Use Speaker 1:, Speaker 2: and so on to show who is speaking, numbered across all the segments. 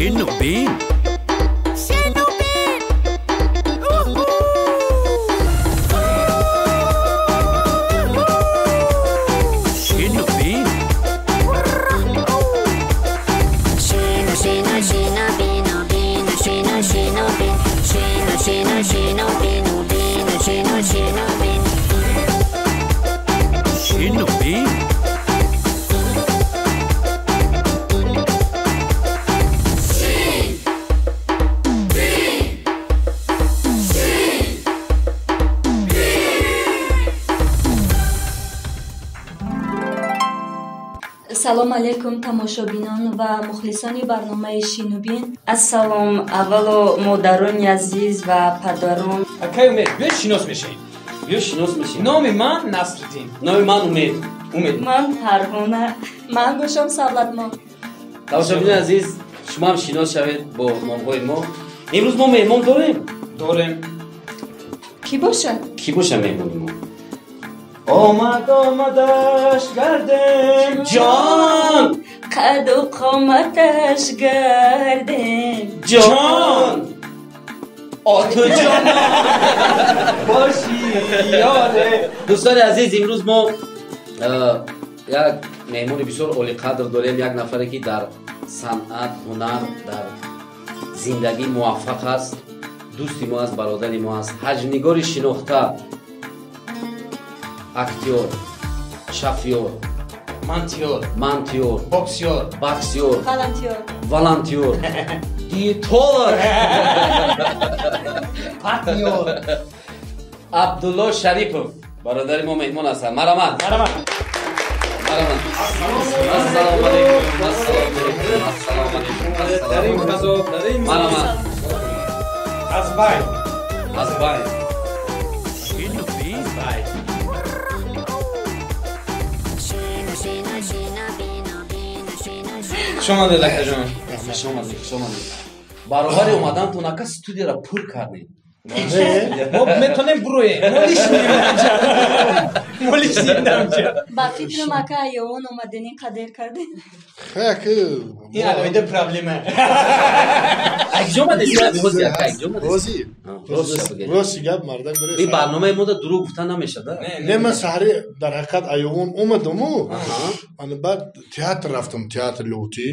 Speaker 1: Шинубин. Шинубин. Шинубин.
Speaker 2: Шину, шину, шинубину, бину, шину, шинубин. Шину, шину, шинубину, бину, шину, шинубин.
Speaker 1: Шинубин.
Speaker 3: Салом алейкум тамошобинон ва мухлисони барномаи Шинубин.
Speaker 4: Ассалом аввало модарони азиз ва падарон.
Speaker 5: Акай Умед, биё шинос мешавем.
Speaker 6: Биё шинос мешавем.
Speaker 5: Номи ман Насриддин.
Speaker 6: Номи ман Умед. Умед.
Speaker 4: Ман Фарҳона.
Speaker 3: Ман бошам Савлатмо.
Speaker 6: Тамошобинони азиз, шумо ҳам шинос шавед бо номҳои мо. Имрӯз мо меҳмон дорем?
Speaker 5: Дорем.
Speaker 3: Кӣ бошад?
Speaker 6: Кӣ бошад меҳмони мо?
Speaker 5: Омад омадаш гардем
Speaker 6: ҷон,
Speaker 4: қаду қоматаш гардем
Speaker 6: ҷон, оту ҷон
Speaker 5: боши ёре.
Speaker 6: Дӯстони азиз, имрӯз мо як меҳмони бисёр олиқадр дорем, як нафаре ки дар санъат, ҳунар, дар зиндагӣ муваффақ аст, дӯсти мо аст, бародари мо аст, ҳаҷвнигори шинохта, актёр, шофёр,
Speaker 5: мантиёр,
Speaker 6: мантиёр,
Speaker 5: боксёр,
Speaker 6: боксёр,
Speaker 3: волонтёр,
Speaker 6: волонтёр, диетолог,
Speaker 5: партнёр
Speaker 6: Абдулло Шарипов бародари мо меҳмон ҳастанд. Марамат,
Speaker 5: марамат,
Speaker 6: марамат. Ассалому алайкум, ассалому алайкум, ассалому алайкум.
Speaker 5: Дар ин фазо, дар ин
Speaker 6: марамат.
Speaker 5: Аз бай,
Speaker 6: аз бай.
Speaker 1: Шинубин.
Speaker 5: Бай. Хуш омадед, акаҷон.
Speaker 6: Хуш омадед, хуш омадед. Баробари омадантон ака студияро пур кардем.
Speaker 5: Мо метонем буроем. Мо лишнем инҷа. Мо лишнем инҷа.
Speaker 3: Ба фикрам ака аёвон омаден ин қадр кардем.
Speaker 7: Хе,
Speaker 5: ин алоҳида проблема.
Speaker 6: Акҷо омадед? Рози ака, акҷо омадед?
Speaker 7: Рози. Рости гап мардак барои.
Speaker 6: Ин барномаи мода дурӯғ гуфта намешад, а?
Speaker 7: Не, ман саҳари дар ҳақиқат аёвон омадаму, ана баъд театр рафтам, театр Лоҳутӣ.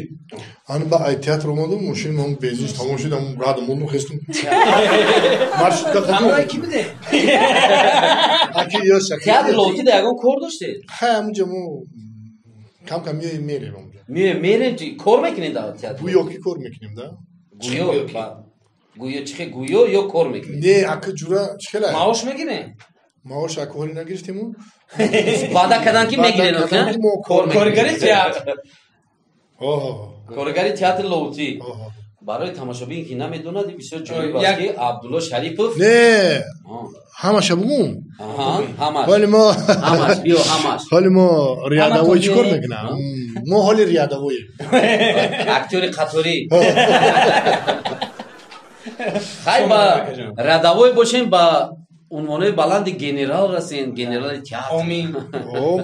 Speaker 7: Ана баъд ай театр омадам, мошинам ҳам бензинш тамом шуд, ҳам радам мондум, хестум. Маршрутка хатм.
Speaker 5: Ҳамроҳи кӣ будед?
Speaker 7: Аки ёш аки.
Speaker 6: Театр Лоҳутӣ да ягон кор доштед?
Speaker 7: Хе, ҳамунҷа мо кам кам меоем мерем ҳамунҷа.
Speaker 6: Меоем мерем, кор мекунед дар театр?
Speaker 7: Гӯё ки кор мекунем, да?
Speaker 6: Гӯё, гӯё чӣ хел гӯё ё кор мекунед?
Speaker 7: Не, ака ҷура чӣ хел?
Speaker 5: Маош мегирем?
Speaker 7: Маош ака ҳоле нагирифтему.
Speaker 6: Ваъда кардан ки мегирем,
Speaker 7: кор
Speaker 5: Коргари театр.
Speaker 7: Оҳо.
Speaker 6: Коргари театри Лоҳутӣ. Барои тамошобин ки намедонад, ин бисёр ҷолиб аст ки Абдулло Шарипов
Speaker 7: Не, ҳамаша бугум.
Speaker 6: Ҳамаш.
Speaker 7: Ҳоли мо
Speaker 6: ҳамаш, биё ҳамаш.
Speaker 7: Ҳоли мо рядовой чӣ кор мекунам? Мо ҳоли рядовоем.
Speaker 6: Актёри қаторӣ. Хай ба рядовой бошем, ба унвонои баланди генерал расем, генерали театр.
Speaker 5: Омин.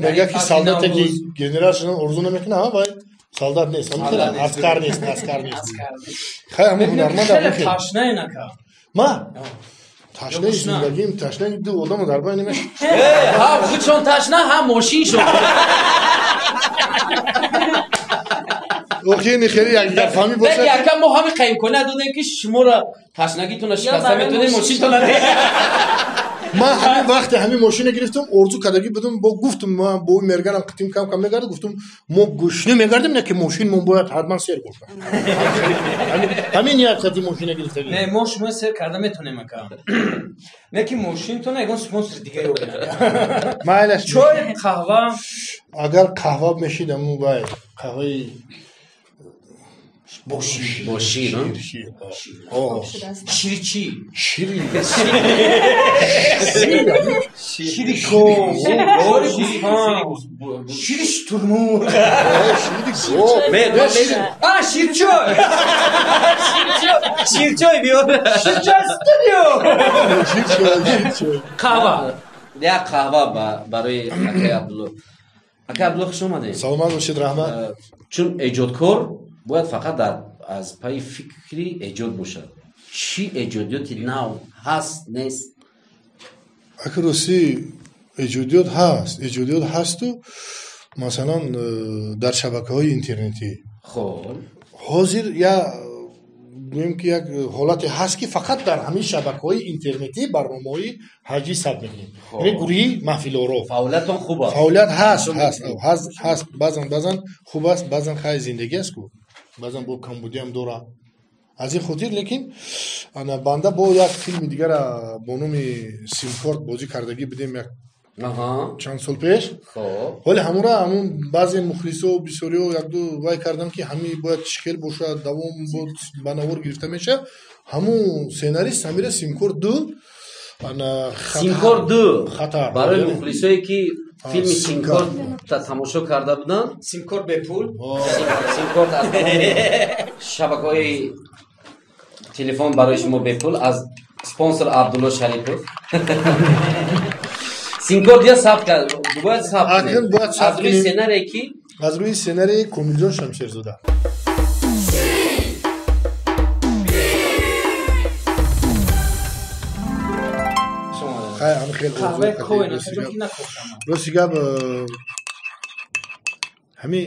Speaker 7: Мегӯяд ки солдате ки генерал шудан орзу намекунад, ҳа вай солдат нест, аскар нест, аскар нест. Хай ҳамун ҳунарманд
Speaker 5: хеле ташнаен ака.
Speaker 7: Ма? Ташнаи зиндагим, ташнаи ду одамо дар байн намешавад.
Speaker 6: Ҳам худшон ташна, ҳам мошиншон.
Speaker 7: Охи ини хеле якдафаҳмӣ бошад.
Speaker 6: Яка мо ҳамин имконият додем ки шуморо ташнагитонро шикаста метонем, мошинтонро не.
Speaker 7: Ман ҳамин вақте ҳамин мошина гирифтам, орзу кардагӣ будам, бо гуфтам, ман бо мерганам қитим кам кам мегардам, гуфтам мо гӯшна мегардем, не ки мошин мо бояд ҳатман сер бошад. Ҳамин ният қати мошина гирифтагӣ.
Speaker 5: Не, мо шумо сер карда метонем ака. Не ки мошинтон ягон спонсор дига ёбем.
Speaker 7: Майлаш.
Speaker 5: Чой, қаҳва.
Speaker 7: Агар қаҳва мешид, аму вай, қаҳваи
Speaker 6: бо шир, бо шир,
Speaker 7: шир.
Speaker 5: Шири чӣ?
Speaker 7: Шири.
Speaker 5: Шири гов, шири шутурмурғ.
Speaker 7: Шири гов.
Speaker 5: А, ширчой.
Speaker 6: Ширчой биё.
Speaker 5: Ширчой студио.
Speaker 7: Ширчой, ширчой.
Speaker 5: Қаҳва.
Speaker 6: Як қаҳва барои акай Абдулло. Акай Абдулло, хуш омадед.
Speaker 7: Саломат бошед, раҳмат.
Speaker 6: Чун эҷодкор бояд фақат дар аз пайи фикри эҷод бошад. Чӣ эҷодиёти нав ҳаст, нест?
Speaker 7: Аки ростӣ эҷодиёт ҳаст, эҷодиёт ҳасту масалан дар шабакаҳои интернетӣ.
Speaker 6: Хоб.
Speaker 7: Ҳозир я гӯем ки як ҳолате ҳаст ки фақат дар ҳамин шабакаҳои интернетӣ барномаҳои ҳаҷӣ сабт мекунем. Яъне гурӯҳи маҳфилоро.
Speaker 6: Фаъолиятон хуб аст?
Speaker 7: Фаъолият ҳаст, ҳаст, ҳаст, ҳаст. Баъзан хуб аст, баъзан хайр зиндагӣ аст ку. Баъзан бо камбудиам дорад. Аз ин хотир лекин ана банда бо як филми дигара бо номи Симкорт бозӣ кардагӣ будем як чанд сол пеш. Ҳоле ҳамура ҳамун баъзе мухлисо бисёриҳо якду вай кардам ки ҳами бояд чӣ хел бошад, давом буд ба навор гирифта мешавад. Ҳамун сценарист ҳамира Симкорт 2 ана
Speaker 6: Симкорт 2
Speaker 7: хатар.
Speaker 6: Барои мухлисое ки филми Симкорт тамошо карда буданд,
Speaker 5: Симкорт бепул,
Speaker 6: Симкорт аз тамоми шабакаҳои телефон барои шумо бепул аз спонсор Абдулло Шарипов. Симкорт я сабт кард, бояд сабт кунем. Аз рӯи сценарие ки?
Speaker 7: Аз рӯи сценарии Комилҷон Шамшерзода. Хай, ҳам хел рости гап ҳами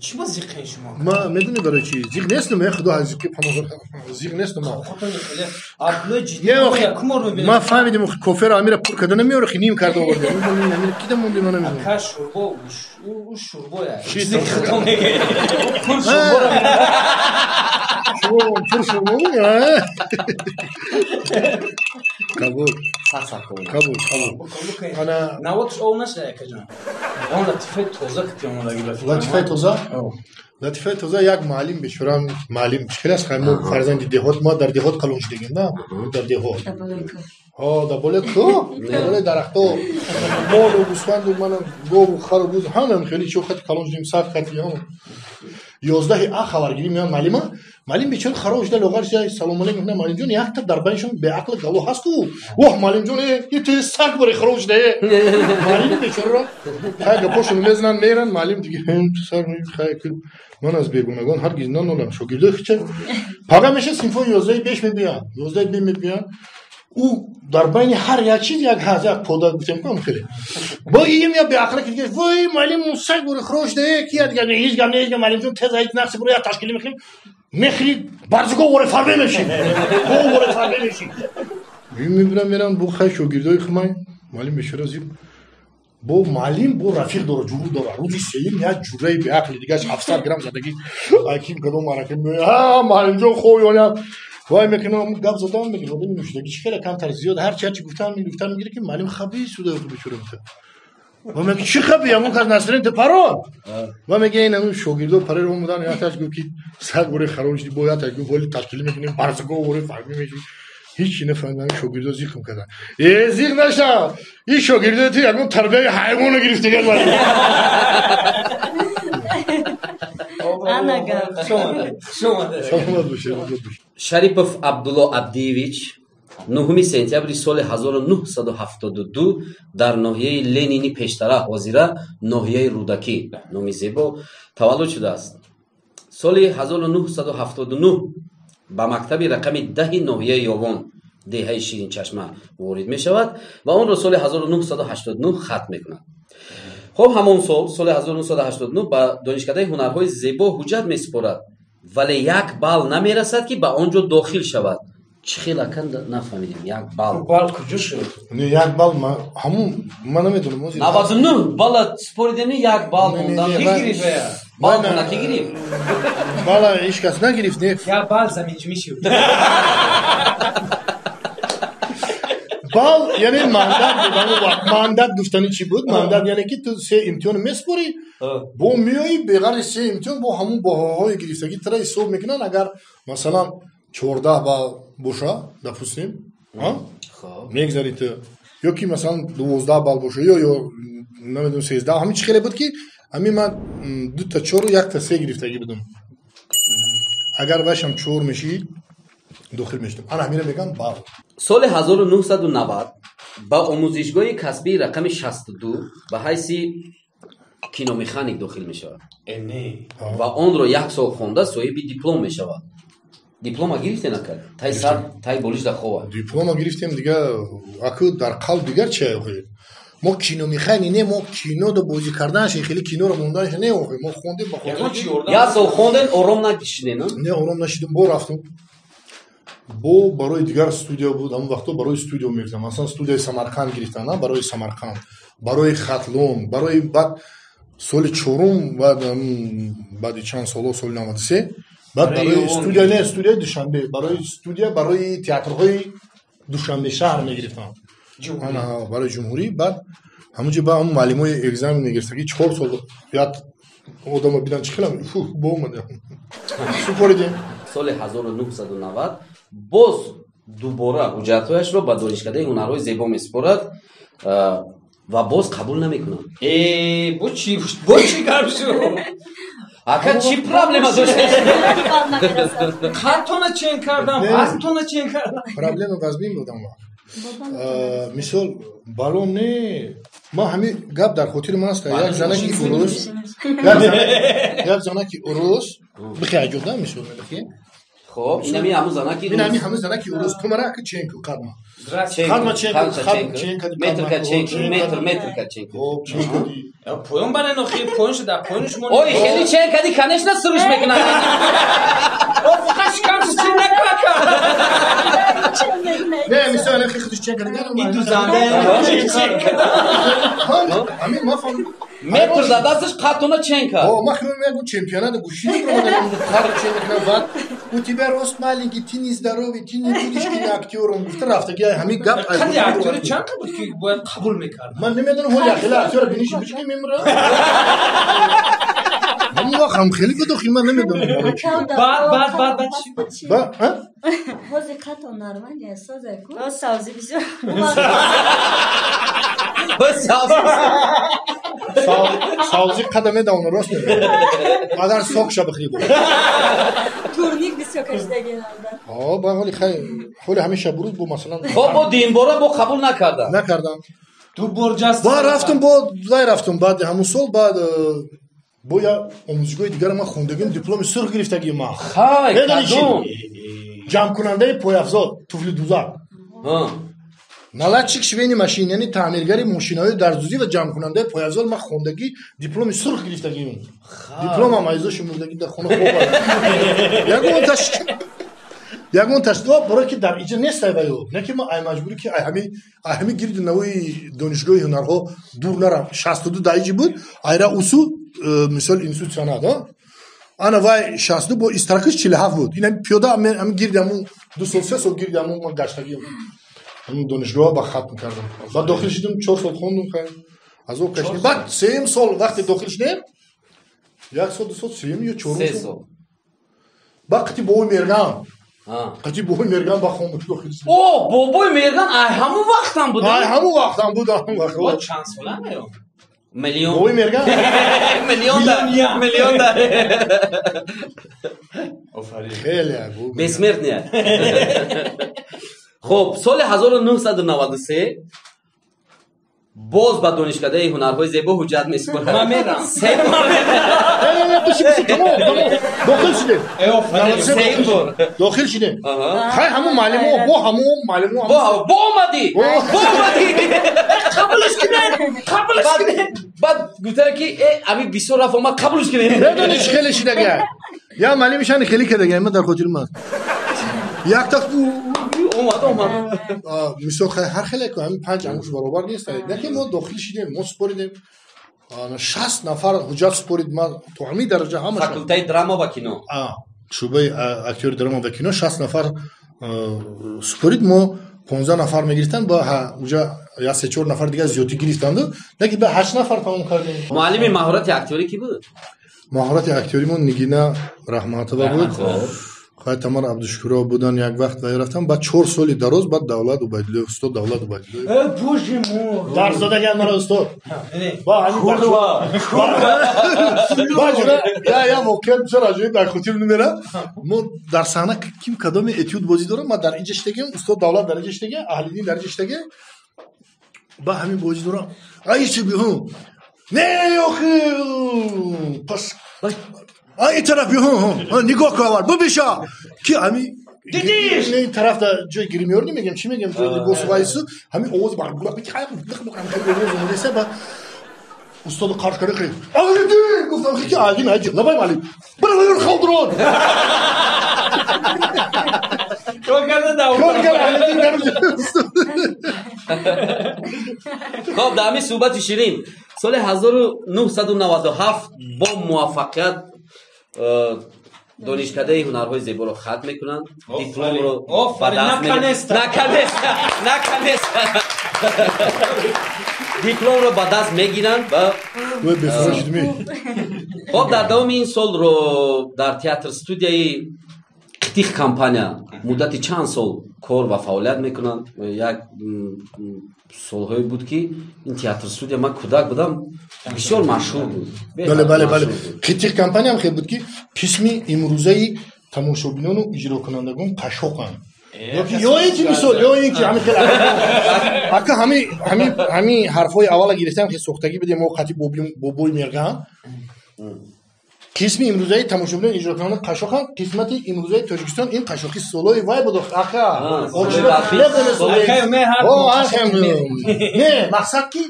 Speaker 5: чӣ ба зиқен шумо?
Speaker 7: Ма медонӣ барои чӣ? Зиқ нестам, э худо аз зиқи паноҳ зиқ нестам ма. Ма фаҳмидим коферо амира пур карда намеёра, хи ним карда овардем. Амира кида монди ма намедонам.
Speaker 5: Ака шурбо, ӯ шурбоя. Зиқ хато мегӯяд. Пур шурборо
Speaker 7: пур шурбо? Қабул. Қабул, қабул. Ана
Speaker 5: навотш ов нашуда акаҷон. Он латифаи тоза ки омадагӣ ба фикр.
Speaker 7: Латифаи тоза? Латифаи тоза як муаллим бечора муаллим чӣ аст? Хай мо фарзанди деҳот, мо дар деҳот калон шудагем, на? Дар деҳот. Ҳо, дар болои кӯҳ, дар болои дарахто. Молу гӯсфанду мана гову хару буз ҳамам хеле чӣ хати калон шудем, саф хати ҳам. 11 а хабаргирӣ меояд муаллима. Муаллим бечора хароб шуда лоғар шуда салом алейкум мекунад муаллимҷон, якта дар байншон беақл гало ҳаст ку. Воҳ муаллимҷон, э ту саг бори хароб шуда. Муаллим бечораро хай гапошон мезананд, меранд, муаллим дига ту сар хай ман аз бегунагон ҳаргиз нанолам, шогирдои хича. Пага меша синфои 11 беш мебиёянд, 11 б мебиёянд. Ӯ дар байни ҳар як чиз як ҳаз як пода гуфтем кам хеле. Бо им я беақл ки дига вой муаллим саг бори хароб шуда, ки я дига ҳеҷ гап не, ҳеҷ гап муаллимҷон тез ай нақси буро я ташкил мекунем. Мехри барзиго воре фарбе меши. Го воре фарбе меши. Мебинам мерам бо хай шогирдои хумай муаллим бечора зиб. Бо муаллим бо рафиқ дора, ҷуру дора. Рӯзи сеюм як ҷураи беақли дигаш 700 грамм задагӣ. Аким кадом марака меояд. Ҳа муаллимҷон хоб ёна. Вай мекунам гап задам мегӯям одами нӯшидагӣ чӣ хеле камтар зиёд ҳарчи ҳарчи гуфтан мегуфтан мегирад ки муаллим хабис шуда бечора мехоҳад. Ва мегӯяд чӣ хаби ҳамон кас Насрин ту парон. Ва мегӯяд ин ҳамон шогирдо парер омадан якташ гуфт ки саг бори хароб шуди, бо якташ гуфт воли ташкил мекунем барзиго вори фармӣ мешӣ. Ҳеҷ чӣ нафаҳмидам шогирдо зиқм кардан. Э зиқ нашав. Ин шогирдо ту ягон тарбияи ҳайвонро гирифтагиаст.
Speaker 3: Ана гап.
Speaker 7: Саломат бошед.
Speaker 6: Шарипов Абдулло Абдиевич 9 сентябри соли 1972 дар ноҳияи Ленини пештара, ҳозира ноҳияи Рӯдакӣ, номи зебо, таваллуд шудааст. Соли 1979 ба мактаби рақами 10 ноҳияи Ёвон, деҳаи Ширинчашма ворид мешавад ва онро соли 1989 хатм мекунад. Хоб ҳамон сол, соли 1989 ба Донишкадаи ҳунарҳои зебо ҳуҷҷат месупорад, вале як балл намерасад ки ба он ҷо дохил шавад. Чӣ хел акан нафаҳмидем, як балл.
Speaker 5: Балл куҷо шуд?
Speaker 7: Не, як балл ма ҳамун ман намедонам.
Speaker 6: 99 балла супоридем, як балл мондан.
Speaker 5: Ки гирифт?
Speaker 6: Балл мона ки гирифт?
Speaker 7: Балла ҳеҷ кас нагирифт, не.
Speaker 5: Як балл заминҷумӣ шуд.
Speaker 7: Балл яъне мандат буд, ҳамон вақт мандат гуфтани чӣ буд? Мандат яъне ки ту се имтиҳон месупорӣ, бо меоӣ беғарзи се имтиҳон бо ҳамун баҳоҳои гирифтагӣ тра ҳисоб мекунанд. Агар масалан 14 балл боша, допустим, мегзари ту, ё ки масалан 12 балл боша, ё намедонам 13, ҳамин чӣ хеле буд ки ҳамин ман 2 та 4 1 та 3 гирифтагӣ будам. Агар башам 4 мешид, дохил мешудам. Ана ҳаминро мегӯям балл.
Speaker 6: Соли 1990 ба омӯзишгоҳи касбии рақами 62 ба ҳайси Киномеханик дохил мешавад ва онро як сол хонда соҳиби диплом мешавад. Диплома гирифте накард? Тай сар, тай болиш да хова.
Speaker 7: Диплома гирифтем, дига аку дар қалб дигар чи охи. Мо киномехани не, мо кино да бозӣ карданаш, хеле киноро монданаш не охи. Мо хондем ба хотир.
Speaker 6: Як сол хонден, ором накишиден,
Speaker 7: не? Ором нашидем, бо рафтем. Бо барои дигар студия буд, ҳамон вақто барои студия мегирифтам. Масалан, студияи Самарқанд гирифтам, на барои Самарқанд, барои Хатлон, барои баъд соли чорум, баъд баъди чанд соло, соли 93, баъд барои студия, не, студияи Душанбе, барои студия, барои театрҳои Душанбе шаҳр мегирифтам. Барои ҷумҳурӣ. Баъд ҳамунҷо ба ҳамун муаллимои экзамен мегирифтаги 4 сол як одама бинан чӣ хелам бо омадем. Супоридем.
Speaker 6: Соли 1990 боз дубора ҳуҷҷатҳояшро ба донишкадаи ҳунарҳои зебо месупорад ва боз қабул намекунанд.
Speaker 5: Бо чӣ бо чӣ гап шуд?
Speaker 6: Ака, чӣ проблема дошт?
Speaker 5: Қадтона чен кардам, вазнтона чен кардам.
Speaker 7: Проблема вазмин будам вақт. Мисол, балон не, ма ҳамин гап дар хотири ман аст. Як занаки урус, як занаки урус, бихе аҷода мисол мебихе.
Speaker 6: Хоб, инами ҳамун занаки
Speaker 7: рус. Инами ҳамун занаки урус. Ту мара ака чен ку қадма. Қадма чен ку, чен кади.
Speaker 6: Метр ка чен ку, метр, метр ка чен ку.
Speaker 7: Хоб, чен кади.
Speaker 5: Поён барен охи, поён шуда, поён шумо.
Speaker 6: Ой, хеле чен кади, конечно, суруш мекунад.
Speaker 5: О, фақат шикам чен накака.
Speaker 7: Не, мисол, ана худиш чен кади.
Speaker 5: Ин дузанда чен кади.
Speaker 7: Ҳамин ма фаҳмидам.
Speaker 6: Метр за дасташ қадтона чен кард.
Speaker 7: О, ма хеле мегӯям чемпионат гӯши мебаромадам, қад чен мекунам, баъд у тебя рост маленький, ты не здоровый, ты не будешь киноактером. Гуфта рафтаги ҳамин гап.
Speaker 5: Қади актёри чанд та буд ки бояд қабул мекард?
Speaker 7: Ман намедонам, ҳоли хеле актёра биниши бучки мемра. Ҳамон вақт ҳам хеле буд, охи ман намедонам.
Speaker 5: Баъд баъд баъд баъд чӣ буд?
Speaker 7: Ба, ҳа?
Speaker 3: Ҳозир қато нормалия соза ку?
Speaker 4: О, савзи бисёр.
Speaker 7: Савзи қада медавона, рост мегӯям. Агар сок ша бихӯри бо.
Speaker 3: Турник бисёр кашидаги албат.
Speaker 7: О, ба ҳоли хай, ҳоли ҳамеша буруз бо масалан.
Speaker 6: Хоб, бо динбора бо қабул накарда.
Speaker 7: Накардам.
Speaker 5: Ду бор ҷаст.
Speaker 7: Ба рафтам, бо вай рафтам, баъд ҳамун сол, баъд бо я омӯзишгоҳи дигар ман хондагим, дипломи сурх гирифтагим ман.
Speaker 6: Хай, кадом?
Speaker 7: Ҷамъкунандаи пойафзол, туфлидузак. Наладчик швейни машин, яъне таъмиргари мошинаҳои дардузӣ ва ҷамъкунандаи пойафзол ман хондагӣ, дипломи сурх гирифтагим. Дипломам айзо шумурдагӣ дар хона хоб. Ягон таш ягон таш барои ки дар иҷа нест ай ваё. Не ки ман ай маҷбурӣ ки ай ҳами ай ҳами гирди навои донишгоҳи ҳунарҳо дур нарам. 62 дар иҷи буд, айра усу мисол институт санъат, а? Ана вай 62 бо истракиш 47 буд. Ин ҳами пиёда ҳами гирди ҳамун 2 сол 3 сол гирди ҳамун ман гаштагиам. Ҳамун донишгоҳ ба хатм кардам. Баъд дохил шудам, 4 сол хондум, хай азоб кашидем. Баъд сеюм сол вақте дохил шудем, 1 сол, 2 сол, сеюм ё чорум сол. Баъд қити бобои Мерган. Қити бобои Мерган ба хондум дохил шудем.
Speaker 6: О, бобои Мерган ай ҳамун вақтам буд.
Speaker 7: Ай ҳамун вақтам буд, ҳамун вақт.
Speaker 5: Бо чанд сола меё?
Speaker 6: Миллион.
Speaker 7: Бобои Мерган?
Speaker 6: Миллион да. Миллион да.
Speaker 5: Офарин.
Speaker 7: Хеле бу.
Speaker 6: Бессмертный. Хоб, соли 1993 боз ба донишкадаи ҳунарҳои зебо ҳуҷҷат месупорад.
Speaker 5: Ман мерам.
Speaker 7: Не, не, биши, биши, тамом, тамом. Дохил шудем.
Speaker 6: Се бор.
Speaker 7: Дохил шудем. Хай, ҳамун муаллимо, бо ҳамун муаллимо.
Speaker 6: Бо омадӣ. Бо омадӣ.
Speaker 5: Қабулш кунед. Қабулш кунед.
Speaker 6: Баъд гуфтанд ки ами бисёр рафт омад, қабулш кунед.
Speaker 7: Медонӣ чӣ хеле шидага? Я муаллимишани хеле кардага, ман дар хотири ман. Як тақ
Speaker 6: омад, омад.
Speaker 7: Мисол, ҳар хеле ку ҳамин 5 ангуш баробар нест. Не ки мо дохил шидем, мо супоридем. 60 нафар ҳуҷҷат супорид, ман то ҳамин дараҷа ҳамаша.
Speaker 6: Факултаи драма ва кино.
Speaker 7: Шӯъбаи актёри драма ва кино 60 нафар супорид, мо 15 нафар мегирифтанд, ба уҷа я 3-4 нафар дигар зиёдтӣ гирифтанду, не ки ба 8 нафар тамом кардем.
Speaker 6: Муаллими маҳорати актёрӣ ки буд?
Speaker 7: Маҳорати актёримон Нигина Раҳматова буд. Хай Тамар Абдушукурова будан як вақт вай рафтам, баъд 4 соли дароз баъд Давлат Убайдуллоев, устод Давлат Убайдуллоев.
Speaker 5: Э, боже мой!
Speaker 7: Дарс додаган мара устод. Ба ҳамин
Speaker 5: Курва!
Speaker 7: Ба я воқеан бисёр аҷоиб дар хотир намера. Мо дар саҳна ким кадоми этюд бозӣ дорам, ман дар инҷа штегем, устод Давлат дар инҷа штеге, Аҳлиддин дар инҷа штеге. Ба ҳамин бозӣ дорам. Ай чи биҳум. Не охи пас ин тараф нигоҳ кун аввал бубиша ки ҳами
Speaker 5: дидиш
Speaker 7: не ин тараф да ҷои гримёр намегем чӣ мегем ҷои либос вайсу ҳами овоз овоз омадаиса ба устоду қарш карда хеле Алидин гуфтам ки Алидин ҳаҷи лабай Али баравар халдрон
Speaker 5: кор карда да
Speaker 7: кор карда Алидин дар
Speaker 6: хоб дар ҳамин суҳбати ширин соли 1997 бо муваффақият донишкадаи ҳунарҳои зеборо хатм мекунанд, дипломро ба даст наканеста дипломро ба даст мегиранд ва хоб дар давоми ин солро дар театр студияи Қитиқ компания муддати чанд сол кор ва фаъолият мекунанд. Як солҳое буд ки ин театр студия ман кӯдак будам, бисёр машҳур буд.
Speaker 7: Бале, бале, бале. Қитиқ компания ҳам хел буд ки қисми имрӯзаи тамошобинону иҷрокунандагон қашоқанд. Ё ин ки мисол, ё ин ки ҳамин хел ака ҳамин ҳарфҳои аввала гирифтам ки сохтагӣ будем мо қати бобои Мерган. Қисми имрӯзаи тамошобинон иҷрокунандагон қашоқанд, қисмати имрӯзаи Тоҷикистон ин қашоқи солои вай буд ака. Не, мақсад ки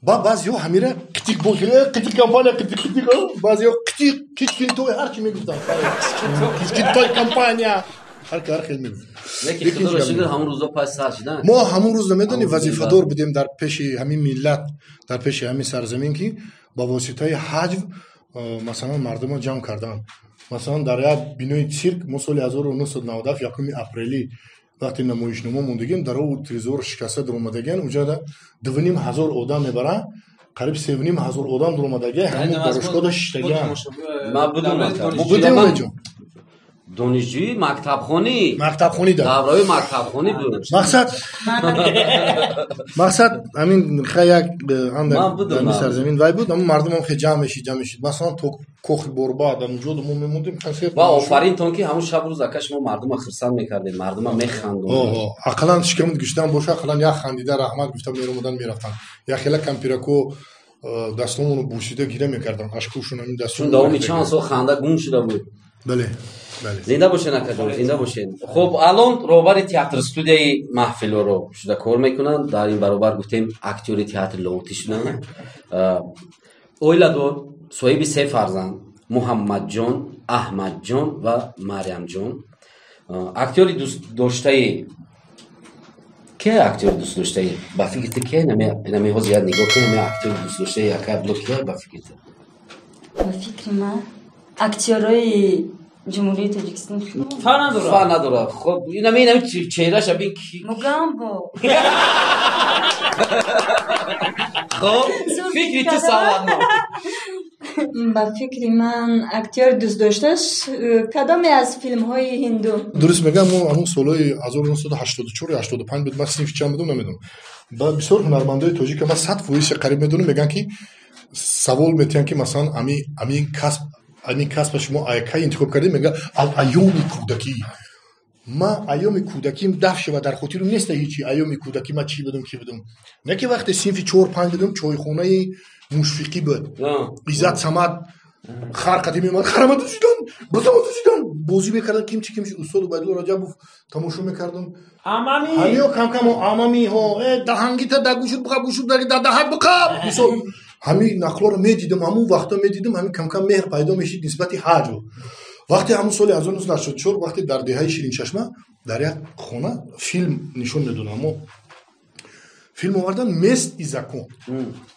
Speaker 7: ба баъзеҳо ҳамира қитиқ буд, қитиқ компания, қитиқ қитиқ, баъзеҳо қитиқ кичкинтой ҳар чи мегуфтанд. Кичкинтой компания ҳар ки ҳар хел мегуфт.
Speaker 6: Лекин худоро шукр ҳамон рӯзо пас сар шудан.
Speaker 7: Мо ҳамон рӯз намедонем вазифадор будем дар пеши ҳамин миллат, дар пеши ҳамин сарзамин ки ба воситаи ҳаҷв масалан мардумро ҷамъ карданд. Масалан дар як бинои цирк мо соли 1997 якуми апрелӣ вақте намоишнома мондагем, дар о трезор шикаста дуромадагиан, уҷада 2500 одам мебаранд, қариб 3500 одам дуромадагиан, ҳамон дорушгоҳда шиштагиан.
Speaker 6: Ман будум,
Speaker 7: будем ҷон.
Speaker 6: Донишҷӯи мактабхонӣ.
Speaker 7: Мактабхонӣ да.
Speaker 6: Давраи мактабхонӣ буд.
Speaker 7: Мақсад ҳамин хай як анда сарзамин вай буд, аммо мардум ҳам хеле ҷамъ мешид. Масалан то кохи борба дар онҷо мо мемондем консерт.
Speaker 6: Ва офаринтон ки ҳамон шаб рӯз ака шумо мардумро хурсанд мекардед, мардумро механдондед.
Speaker 7: Ақаллан шикамат гӯштан боша, ақаллан як хандида раҳмат гуфта меромадан мерафтанд. Як хела кампирако дастонро бусида гира мекарданд, ашкушон ҳамин дастон.
Speaker 6: Чун давоми чанд сол ханда гум шуда буд.
Speaker 7: Бале.
Speaker 6: Зинда бошен акаҷон, зинда бошен. Хуб, алон роҳбари театр студияи маҳфилоро шуда кор мекунанд. Дар ин баробар гуфтем актёри театри Лоҳутӣ шуданд. Оиладор, соҳиби се фарзанд: Муҳаммадҷон, Аҳмадҷон ва Марьямҷон. Актёри дӯстдоштаи ке актёри дӯстдоштаи? Ба фикри ту ке? Нами ҳозир як нигоҳ кун, нами актёри дӯстдоштаи ака Абдулло ке ба фикри ту?
Speaker 3: Ба фикри ман актёрои Ҷумҳурии Тоҷикистон
Speaker 5: фарқ надорад.
Speaker 6: Фарқ надорад. Хоб, инами чеҳраша бин ки
Speaker 3: Мугамбо.
Speaker 6: Хоб, фикри ту саволно.
Speaker 3: Ба фикри ман актёр дӯстдошташ кадоме аз филмҳои ҳинду.
Speaker 7: Дуруст мегӯям, мо ҳамон солҳои 1984 85 буд, ман синфи чанд будам намедонам. Ба бисёр ҳунармандои тоҷика ман 100% қариб медонам, мегӯянд ки савол метиҳанд ки масалан ами касб ами касба шумо кай интихоб кардем, мега аз айёми кӯдакӣ. Ман айёми кӯдаким даф шава дар хотирам неста ҳечи айёми кӯдакӣ ман чӣ будам, ки будам. Не ки вақте синфи 4-5 будам, чойхонаи Мушфиқӣ буд. Иззат Самад хар қадим меомад, харама дузидан, бузама дузидан, бозӣ мекардан, кимчи кимчи устод Убайдулло Раҷабов тамошо мекардам.
Speaker 5: Амами
Speaker 7: ҳамиё кам-кам амамиҳо, даҳангита да гӯшуд буқаб, гӯшуд да даҳак буқаб. Мисол ҳамин нақлҳоро медидам, ҳамун вақто медидам, ҳамин кам-кам меҳр пайдо мешид нисбати ҳаҷв. Вақте ҳамун соли 1984 вақте дар деҳаи Ширинчашма дар як хона филм нишон медоданд, аммо филм овардан Мест и закон.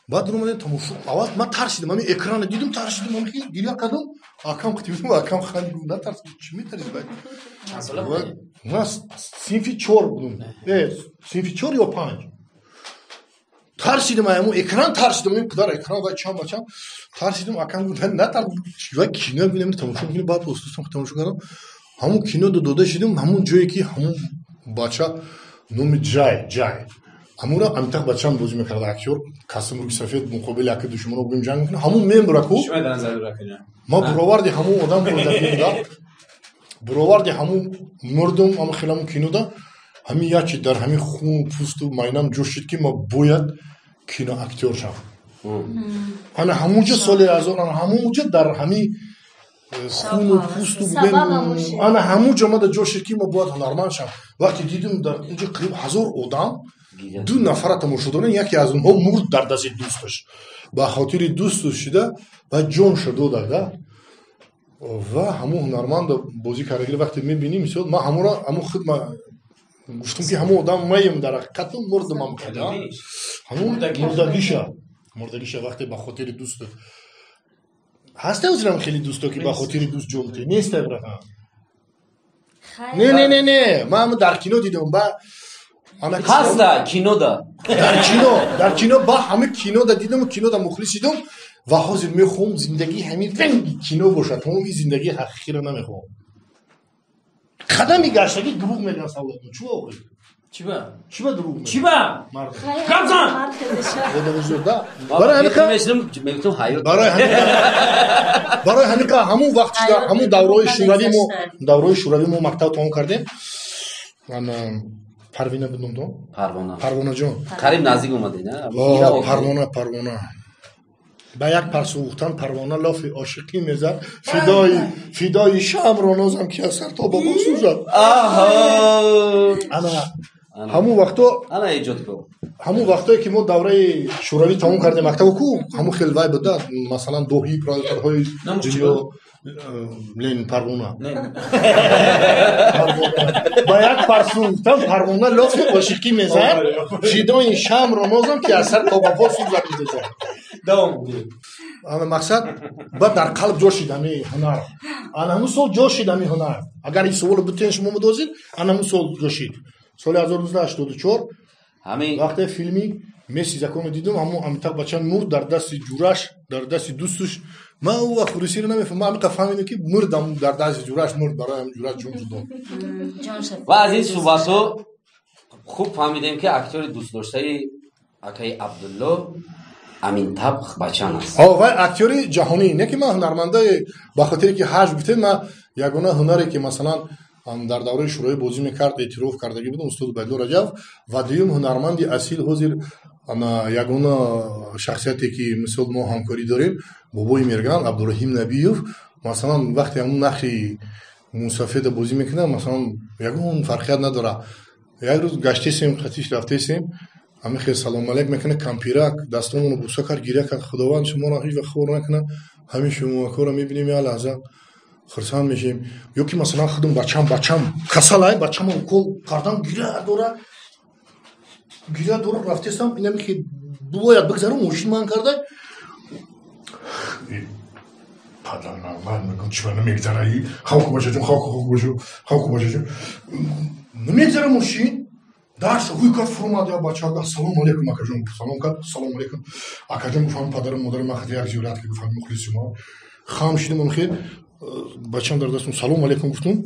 Speaker 7: Баъд омадем тамошо. Аввал ман тарсидам, ҳамин экранро дидам, тарсидам, ҳамин гиря кардам, акам қитиб, акам хандид, натарсид, чӣ метарсид баъд?
Speaker 6: Чанд сола будед?
Speaker 7: Ман синфи 4 будам. Синфи 4 ё 5. Тарсидам, ҳамон экран тарсидам, ин қадар экран вай чанд ба чанд тарсидам, акам гуфт натарс, вай кино бинем, тамошо мекунем, баъд устостам тамошо кардам. Ҳамон кино дода шидам, ҳамон ҷое ки ҳамон бача номи Ҷай, Ҷай. Ҳамонро Амитаб Баччан бозӣ мекард, актёр, костюм рӯи сафед, муқобили ака душманро гӯем ҷанг мекунад. Ҳамон мембраку. Ма буроварди ҳамон одам бурда, буроварди ҳамон мурдум, ҳамон хел ҳамон кинода, ҳамин як чи дар ҳамин хуну пӯсту майнам ҷӯшид ки ма бояд киноактёр шавам. Ана ҳамунҷо соли 1000 ана ҳамунҷо дар ҳами хуну пӯсту ана ҳамунҷо мада ҷо шид ки мо бояд ҳунарманд шам. Вақте дидум дар инҷо қариб 1000 одам ду нафара тамошо доранд, яке аз онҳо мурд дар дасти дӯсташ. Ба хотири дӯсташ шида ва ҷонша дода да. Ва ҳамун ҳунарманда бозӣ кардагӣ вақте мебинӣ, мисол ман ҳамонро ҳамун худ ма гуфтам ки ҳамун одам маем дар ҳақиқат мурдамам када. Ҳамун мурдагиша вақте ба хотири дӯст ҳаста узрам хеле дӯсто ки ба хотири дӯст ҷон те нест братан. Не не не не, ман дар кино дидам ба
Speaker 6: ҳаста кинода.
Speaker 7: Дар кино ба ҳама кинода дидам, кинода мухлис дидам ва ҳозир мехоҳам зиндагӣ ҳамин ранги кино бошад, тамоми зиндагии ҳақиқиро намехоҳам. Қадами гаштагӣ дурӯғ мегӯянд савлатон. Чӣ охир? Чиба? Чиба дурӯғ мегӯянд?
Speaker 5: Чиба? Гапзан!
Speaker 7: Барои ҳамин ҳамун вақт ҳамун давраи шӯравӣ мо мактаб тамом кардем. Парвина будам то?
Speaker 6: Парвона.
Speaker 7: Парвонаҷон.
Speaker 6: Қариб наздик омадед, на?
Speaker 7: Парвона, Парвона. Ба як парсӯхтан парвона лофи ошиқӣ мезад. Фидои шамро нозам ки аз сар то ба по сӯзад. Ана ҳамун вақто
Speaker 6: ана эҷод кун.
Speaker 7: Ҳамун вақтое ки мо давраи шӯравӣ тамом кардем мактабо ку ҳамун хел вай буда, масалан доҳии пролетарҳои дунё Ленин Парвона. Ба як парсӯхтан парвона лофи ошиқӣ мезад. Фидои шамро нозам ки аз сар то ба по сӯзад.
Speaker 5: Давом диҳед.
Speaker 7: Ана мақсад ба дар қалб ҷо шид ҳамин ҳунар. Ана ҳамун сол ҷо шид ҳамин ҳунар. Агар ин суолро бутен шумо мудозид, ана ҳамун сол ҷо шид. Соли 1984 вақте филми Месси законро дидум, ҳамун Амитаб Баччан мурд дар дасти ҷураш, дар дасти дӯсташ. Ман ӯ вақт русиро намефаҳмам, ман ҳамин фаҳмидам ки мурдам дар дасти ҷураш мурд, барои ҳамин ҷураш ҷон дод.
Speaker 6: Ва аз ин суҳбатҳо хуб фаҳмидем ки актёри дӯстдоштаи акаи Абдулло Амитаб Баччан аст.
Speaker 7: Вай актёри ҷаҳонӣ, не ки ман ҳунармандаи ба хотире ки ҳаҷ гуфтем, ман ягона ҳунаре ки масалан дар давраи шӯравӣ бозӣ мекард, эътироф кардагӣ будам устод Убайдулло Раҷабов ва дуюм ҳунарманди асил ҳозир ягона шахсияте ки мисол мо ҳамкорӣ дорем бобои Мерган Абдураҳим Набиев. Масалан вақте ҳамун нақши мусафеда бозӣ мекунад, масалан ягон фарқият надорад. Як рӯз гаштесем, қатиш рафтесем, ҳамин хел салом алейк мекунад, кампирак дастонро буса кард, гиря кард, Худованд шуморо ҳеҷ вақт хор накунад, ҳамин шумокоро мебинем як лаҳза хурсанд мешем. Ё ки масалан худам бачам касал ай, бачама укол кардам, гиря дора, рафтесам, инами ки бояд бигзарам, мошин ман карда. Падар ман мегӯям чиба намегзара, хавку бачаҷон, хавку бачаҷон. Намегзара мошин. Дарс ҳуй кард, фуромад я бача, салом алейкум акаҷон, салом кард, салом алейкум. Акаҷон гуфтам падару модари ман хати як зиёрат ки гуфтам мухлиси мо. Хам шидам он хел, бачам дар дастам салом алейкум гуфтум.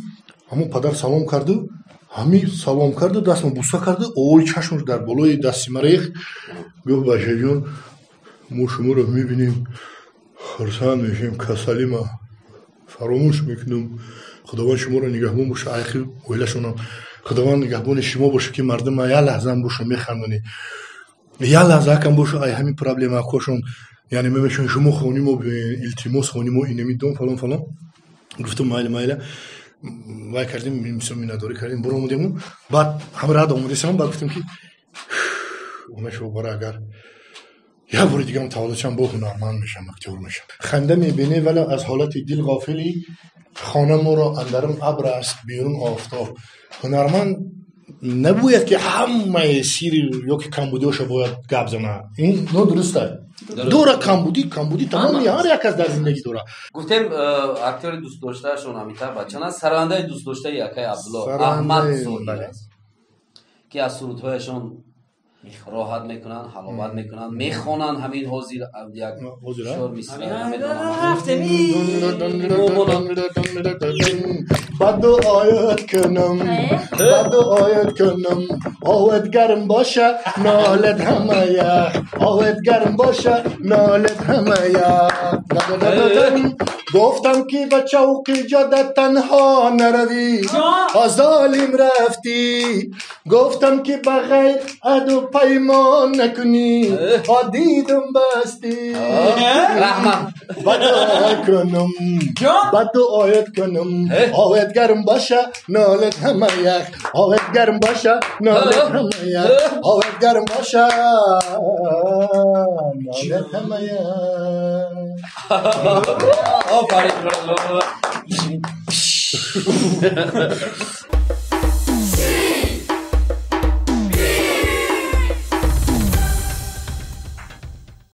Speaker 7: Ҳамон падар салом карду, ҳамин салом карду, дастам буса карду, овои чашмаш дар болои дасти ма рехт. Гуфт бачаҷон, мо шуморо мебинем, хурсанд мешем, касали ма фаромӯш мекунам. Худованд шуморо нигаҳбон боша, айхи оилашонам. Худованд нигаҳбони шумо боша ки мардум як лаҳзаам боша механдонӣ. Як лаҳзаакам боша ай ҳамин проблемакошон, яъне мемешон шумо хони мо илтимос хони мо инами дом фалон фалон. Гуфтум майли майли. Вай кардем, мисол миннатдорӣ кардем, буромудему. Баъд ҳама рад омадесам, баъд гуфтем ки омешо бара агар як бори дигам таваллуд шам, бо ҳунарманд мешам, актёр мешам. Ханда мебинӣ, вале аз ҳолати дил ғофилӣ, хона моро андарун абр аст, берун офтоб. Ҳунарманд набояд ки ҳамаи сири ё ки камбудиҳоша бояд гап занад. Ин нодуруст аст. Дора камбудӣ, камбудӣ тамоми ҳар як кас дар зиндагӣ дора.
Speaker 6: Гуфтем актёри дӯстдоштаашон Амитаб Баччан аст, сарояндаи дӯстдоштаи акаи Абдулло Аҳмад Зоҳир аст, ки аз сурудҳояшон роҳат мекунанд, ҳаловат мекунанд, мехонанд. Ҳамин ҳозир як чор мисра намедонам.
Speaker 7: Бадуоят кунам, бадуоят кунам, овет гарм боша, нолет ҳама ях, овет гарм боша, нолет ҳама ях. Гуфтам ки ба чавқи ҷода танҳо наравӣ, озолим рафтӣ. Гуфтам ки ба ғайр аду паймон накунӣ, дидум басти.
Speaker 6: Раҳмат.
Speaker 7: Бадуо кунам, бадуоят кунам, овет гарм боша, нолат ҳама ях, овет гарм боша, нолат ҳама ях, овет гарм боша, нолат ҳама ях.
Speaker 6: Офарин.